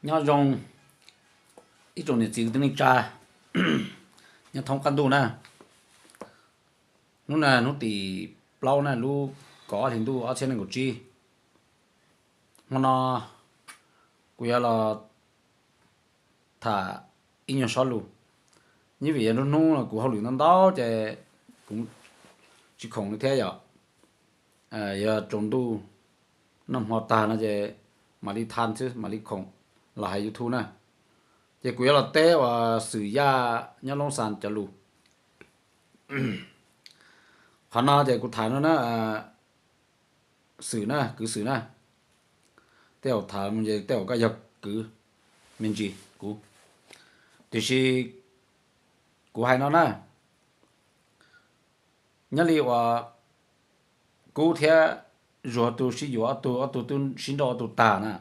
Nyob zoo ib tsoom niam txiv kwv tij neej tsa nyob thoob qab ntuj na. Hnub no hnub tim plaub na, lub kaum ob hli ntuj ob txhiab nees nkaum tsib. Hmo no kuv yuav los tham ib nyuag sob lus. Nyob vim yog nruab hnub no kuv hauj lwm ntau ntau ces kuv tsis khoom li thiab yom. Yog tsaus ntuj noj hmo tag no ces mam li tha xwb mam li khoom los hais YouTube na. Ces kuv yuav los teb uas Xwm Yaj nyob Loob Xas cov lus. Qhov no ces kuv tham no na, Xwm na, kwv Xwm na, tej zaum tham tej zaum koj yog kwv me ntsis kuv, tiam sis kuv hais no na, nyob li uas Kub thiab Zuag tug sib yuav ob tug, ob tug twb sib nrauj ob tug tag na,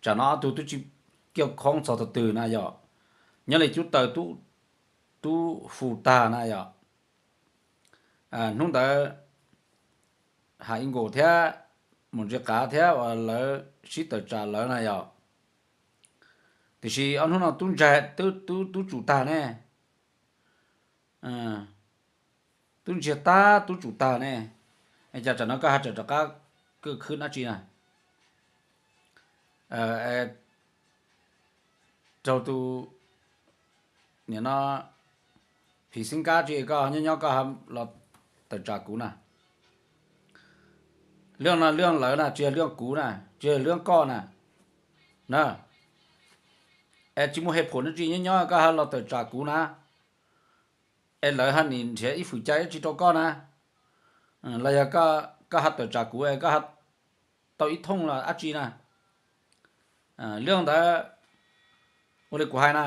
tsam no ob tug twb tsis kiaj khoob txog tog twg na yom. Nyob li Cub Taws tub fu tag na yom. Hnub ntawd Ham Ib Nkaus thiab Mus Ntse Qav thiab uas lawv sib tawm tsam lawv na yom. Tiam sis ob hnub no tub ntsa, tub, tub tsum tag ne, tub ntsiag tag tub tsum tag ne, es cas tsam no koj ho tseem rov qab kwj khwb dab tsi na? Raug tus niam no phim xeeb kab tsi koj nyob nyob koj ho los tawm tsam kuv na. Lwm no lwm lawv na, tsis yog lwm kuv na, tsis yog lwm koj na, na. Es tsis muaj hej phom dab tsi nyob nyob koj ho los tawm tsam kuv na. Es lawv ho nim nrhiav ib fwm cai dab tsi rau koj na, los yog koj ho tawm tsam kuv es koj ho tau ib thooj los dab tsi na? Lwm ntawd ua li kuv hais na,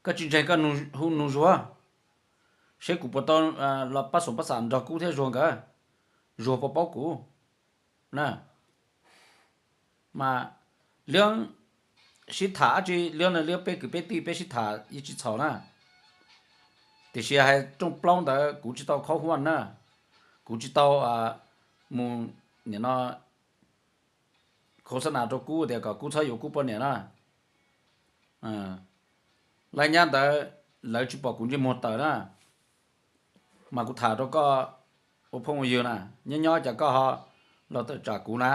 koj tsis ntseeg koj hu nug Zuag, seb kuv puas tau los pab xoom pab xam nrog Kub thiab Zuag nkawd, Zuag puas paub kuv na. Mas lwm sib tham dab tsi, lwm no lwm peb kwv peb tij peb sib tham yeej tsis txhaum na. Tiam sis hais rooj plaub ntawd kuv tsis tau khaub huaj na, kuv tsis tau mus nim no khos xab nas rau Kub tias kom Kub txhob yuav Kub poj niam na. Laj nyab ntawd lawv tsis pom kuv ntsej muag tawm na, mas kuv tham rau koj ua phooj ua ywg na, nyob nyob cas koj ho los tawm tsam kuv na?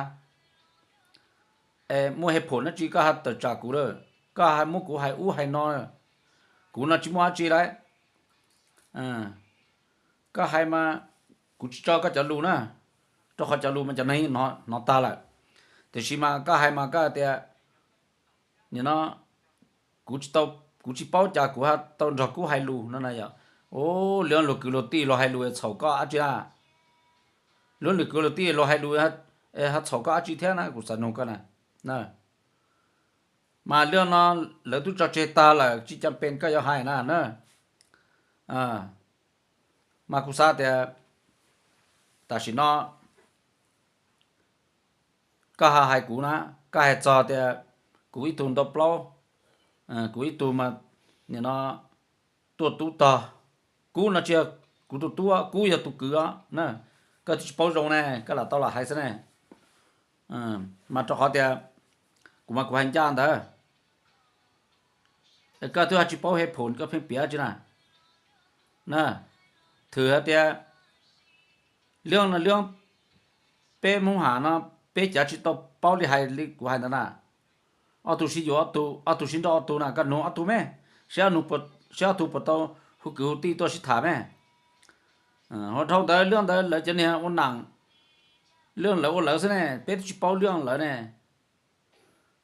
Es muaj hej phom dab tsi koj ho tawm tsam kuv lawm? Koj ho muab kuv hais ub hais no, kuv no tsis muaj dab tsi lawm. Koj hais mas kuv tsis tso koj cov lus na, rau qhov cov lus mas cov neeg hnov tag lawm. Tiam sis mas koj hais mas koj tias nim no kuv tsis tau, kuv tsis paub cas kuv ho tau nrog Kub hais lus no na yom. Lwm luag kwv luag tij luag hais lus txhaum koj dab tsi na? Lwm luag kwv luag tij luag hais lus ho txhaum koj dab tsi thiab na, kuv xav nug koj na. Mas lwm no lawv twb tso tseg tag lawm, tsis cam pes koj yuav hais na na. Mas kuv xav tias tam sim no koj ho hais kuv na, koj hais txog tias kuv ib tug ntau plaub, kuv ib tug mas nim no tuaj tub tog, Kub no tsis yog kuv tus tub, Kub yog tus kwv os na. Koj twb tsis paub zoo ne, koj lam tau lam hais xwb ne. Mas rau qhov tias kuv mas kuv hais ncaj ntawd, koj twb ho tsis paub hej phom koj pheej piav tsi na. Na, thwm hais tias lwm no lwm peb Hmoob Ham no peb cav tsis tau paub li hais li kuv hais ntawd na. Ob tug sib yuav, ob tug sib nrauj ob tug na, koj nug ob tug me, seb ob tug puas tau hu kwv hu tij tuaj sib tham me. Ua dhau ntawd lwm ntawd lawv cov niag ua nam, lwm lawv ua lawv xwb ne, peb twb tsis paub lwm lawv ne.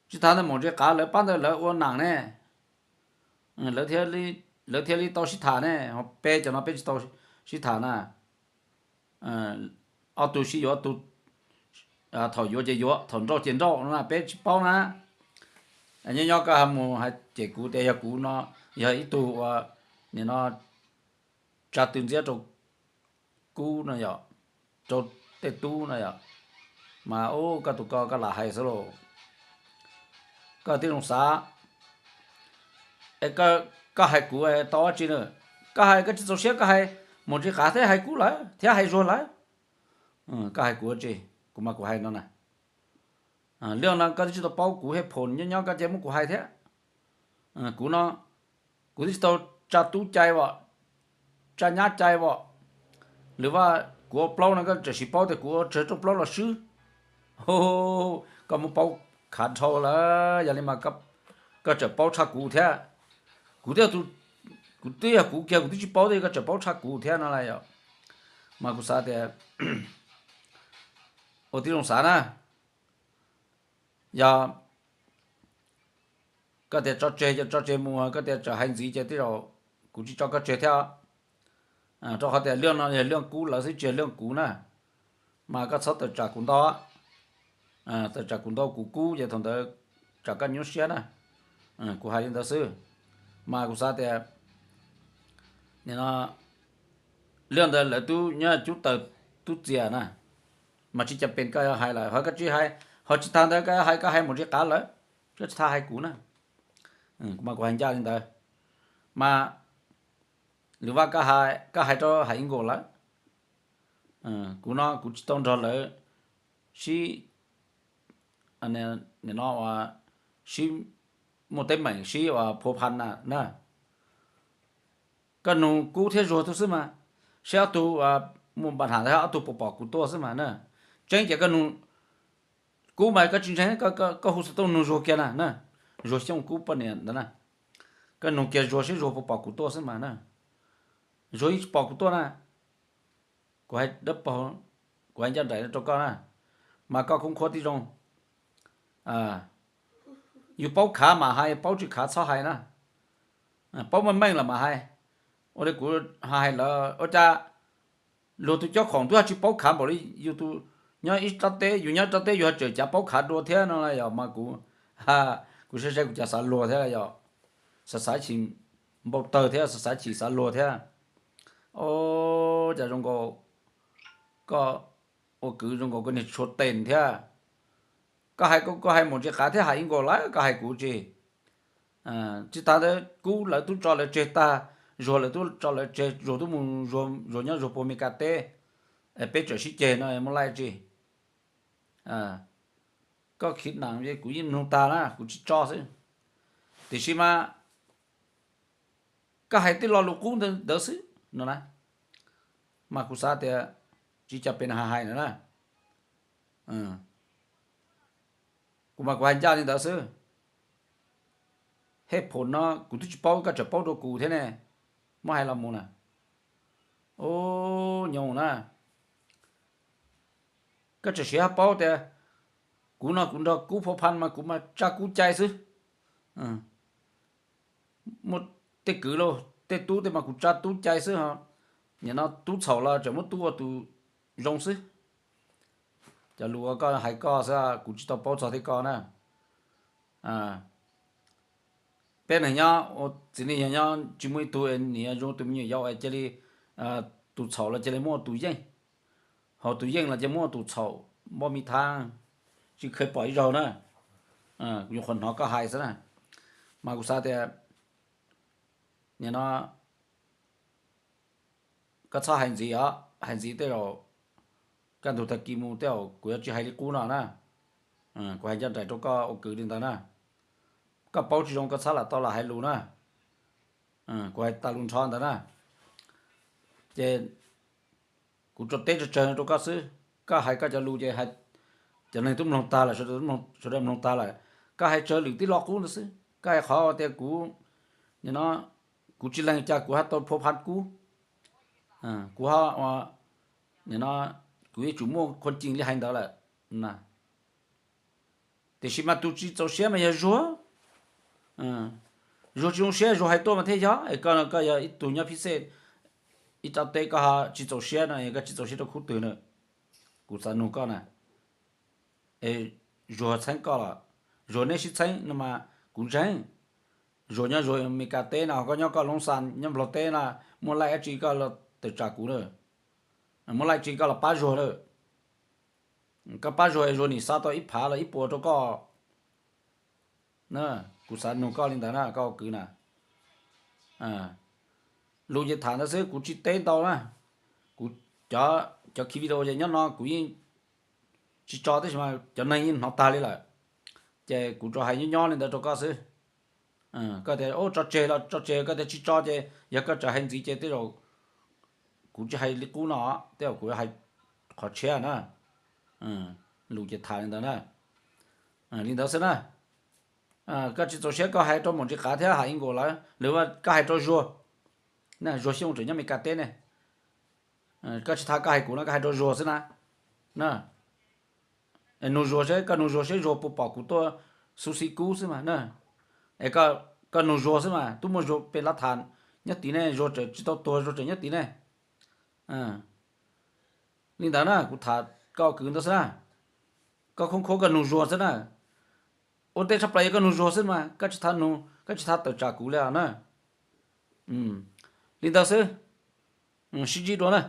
Tsis tas ntawd Mus Ntse Qav lawv pab ntawd lawv ua nam ne, lawv thiaj li tau sib tham ne, ho peb cov no peb tsis tau sib tham na. Ob tug sib yuav ob tug, thaum yuav ces yuav, thaum nrauj ces nrauj no na, peb tsis paub na. Nyob nyob koj ho mus hais cem kuv tias yog kuv no yog ib tug uas nim no tsa tw ntxiab rau Kub no yom, rau tej tub no yom. Mas ub, koj tus ko koj lam hais xwb lauj. Koj tib zoo xav, es koj hais kuv tau dab tsi na? Koj hais koj tsis txaus siab koj hais Mus Ntse Qav thiab hais Kub lawm thiab hais Zuag lawm. Koj hais kuv dab tsi? Kuv mas kuv hais no na. Liaj no koj twb tsis tau paub kuv hej phom nyob nyob koj cia muab kuv hais thiab. Kuv no, kuv twb tsis tau tsa tub cai os, tsa nyab cai os, lwm vaj kuv ua plaub no koj tseem sim paub tias kuv ua tsawg rooj plaub los swb. Koj muab paub khav dhau lawm, yog li mas koj tseem paub tshaj kuv thiab. Kuv twb, kuv twb yog kuv kiag kuv twb tsis paub thiab koj tseem paub tshaj kuv thiab no las yom. Mas kuv xav tias ua tib zoo xav na, yog koj tias tso tseg ces tso tseg mus, koj tias tseem hais ntxiv ces tej zaum kuv tsis tso koj tseg thiab. Rau qhov tias liaj no yog liaj kub lawv xwb tsis yog liaj kuv na. Mas koj txhob tawm tsam kuv ntau, tawm tsam kuv ntau kuv kub ces thaum ntawd tsam koj nyuaj siab na. Kuv hais li ntawd xwb. Mas kuv xav tias nim no liaj ntawd lawv tub nyob cub taws tub txias na, mas tsis cam pees koj yuav hais lawm, ho koj tsis hais, ho tsis tas ntawd koj hais, koj hais mus tsis qav lawm, koj tsis tas hais kuv na. Mas kuv hais ncaj li ntawd. Mas lwm vaj koj hais rau hais ib nkaus lawm. Kuv no kuv tsis tau nrog lawv sib, nim no sib muaj teeb meem sib ua phua phan na. Koj nug Kub thiab Zuag tub xwb mas, seb ob tug muaj npa ham thiab ob tug puas pom kuv tuaj xwb mas na. Tseeb ces koj nug Kub mas koj tsis ntseeg, koj hu xov tooj nug Zuag kiag na na. Zuag Xyooj Kub poj niam ntawd na. Koj nug kiag Zuag seb Zuag puas pom kuv tuaj xwb mas na. Zuag yeej tsis pom kuv tuaj na. Kuv hais dawb paug, kuv hais ncaj nraim rau koj na, mas koj khoob khuab tib zoo. Yus paub khav mam hais, paub tsis khav txhob hais na. Paub meej meej los mam hais. Ua li kuv hais lawm ua cas luag tus cob khoom twb ho tsis paub khav npaum li yus tus nyob ib rab teb, yus nyob ib rab teb yus ho tseem cav paub khav dua thiab no yog mas kuv, kuv saib saib kuv cas xav luag thiab yog, xav xav chim npau taws thiab xav xav chim xav luag thiab. Os, cas zoo nkaus koj ua kwv zoo nkaus koj niag tshua tes thiab. Koj hais koj hais mus tsis qav thiab hais ib nkaus lawm koj hais kuv tsis. Tsis tas ntawd Kub lawv tub tso lawv tseg tag, Zuag lawv tub tso lawv tseg, Zuag tub mus, Zuag nyob Zuag puag Mes Kas teb, peb tseem sib ceg no muaj laij tsis. Koj khiv nam kuv yeej mloog tag na kuv tsis tso xwb. Tiam sis mas koj hais tej lo lus qub ntawd xwb no na, mas kuv xav tias tsis cov pem no hais na. Kuv mas kuv hais ncaj li ntawd xwb. Hej phaum no kuv twb tsis paub koj tseem paub dua kuv thiab ne, muab hais los mus na. Ub, nyob na, koj tseem siv haj paub tias kuv no kuv nrog Kub phua phan mas kuv mas tsa Kub cai xwb. Muaj tej kwv lauj tej tub tej mas kuv tsa tub cai xwb ho. Nim no tub txhaum los tseem muab tub ua tus zoo xwb. Cov lus uas koj hais koj xwb, kuv tsis tau paub txog thiab koj na. Peb neeg nyob ua txiv neej yog nyob tsis muaj ib tug niam zoo tus me nyuam yaus es cia li tus txhaum los cia li muab ua tus yeej, ho tus yeej los cia muab ua tus txhaum, npoj me thaab, tsis kheev pom ib zaug na. Kuv nyuam qhuav hnov koj hais xwb na, mas kuv xav tias nim no koj txhob hais ntxiv os, hais ntxiv tej zaum kaj ntug tag kis mus tej zaum kuv yuav tsis hais li qub no na. Kuv hais ncaj nraim rau koj ua kwv li ntawd na. Koj paub tsis zoo koj txhob lam tau lam hais lus na. Kuv hais tas lus nrho ntawd na. Ces kuv tso teb tsawg tsawg rau koj xwb, koj hais koj cov lus ces cov neeg twb mloog tag lawm, sawv daws mloog tag lawm. Koj hais tsawg lwm tib lo qub ntawd xwb, koj hais qhov tias kuv, nim no kuv tsis lees cas kuv ho tau phua phan Kub, kuv ho, nim no kuv yuav tsum muaj khuam cees li hais ntawd lawm na. Tiam sis mas tus tsis txaus siab mas yog Zuag. Zuag tsis zoo siab, Zuag hais tuaj mas thiaj yog. Es koj, koj yog ib tug nyob phib xej ib rab teb, koj tsis txaus siab no, koj tsis txaus siab rau khub twg na? Kuv xav nug koj na. Es Zuag txheeb koj los? Zuag neb sib txheeb no mas kuv ntseeg. Zuag nyob Zuag Mes Kas teb no, koj nyob koj Loob Xas nyob Nplog teb no, muaj laij dab tsi koj los tawm tsam kuv na? Muaj laij tsi koj los pab Zuag na? Koj pab Zuag, Zuag nim xa tau ib phav los ib puas rau koj. Kuv xav nug koj li ntawd na koj ua kwv na. Lus ces tham ntawd xwb kuv tsis teb ntau na. Kuv, cov, cov khi video ces nyob no kuv yeej tsis tso tab sis mas cov neeg yeej hnov tag li lawm. Ces kuv tsuas hais nyob nyob li ntawd rau koj xwb. Koj tias tso tseg los tso tseg, koj tias tsis tso ces yog koj tseem hais ntxiv ces tej zaum kuv tsis hais li qub no, tej zaum kuv hais qhov tshiab na. Lus ces tham li ntawd na. Li ntawd xwb na. Koj tsis txaus siab koj hais rau Maum Ntsis Qav thiab Ham Ib Nkaus lawv, lawv koj hais rau Zuag, Zuag Xyooj tseem nyob Meskas teb ne. Koj tsis tham koj hais kuv no, koj hais rau Zuag xwb na. Nug Zuag seb, koj nug Zuag seb Zuag puas pom kuv tuaj xu xi kub xwb mas na. Es koj nug Zuag xwb mas, twb muaj Zuag pem lav tham nyob tid ne, Zuag tseem tsis tau tuag Zuag tseem nyob tid ne. Li ntawd na, kuv tham koj kwv ntawd xwb na. Koj khoob khuab koj nug Zuag xwb na. Ua ntej tshaj plaws yog koj nug Zuag xwb mas, koj tsis tham nug, koj tsis tham tawm tsam kuv li os na. Li ntawd xwb. Sib ntsib dua na.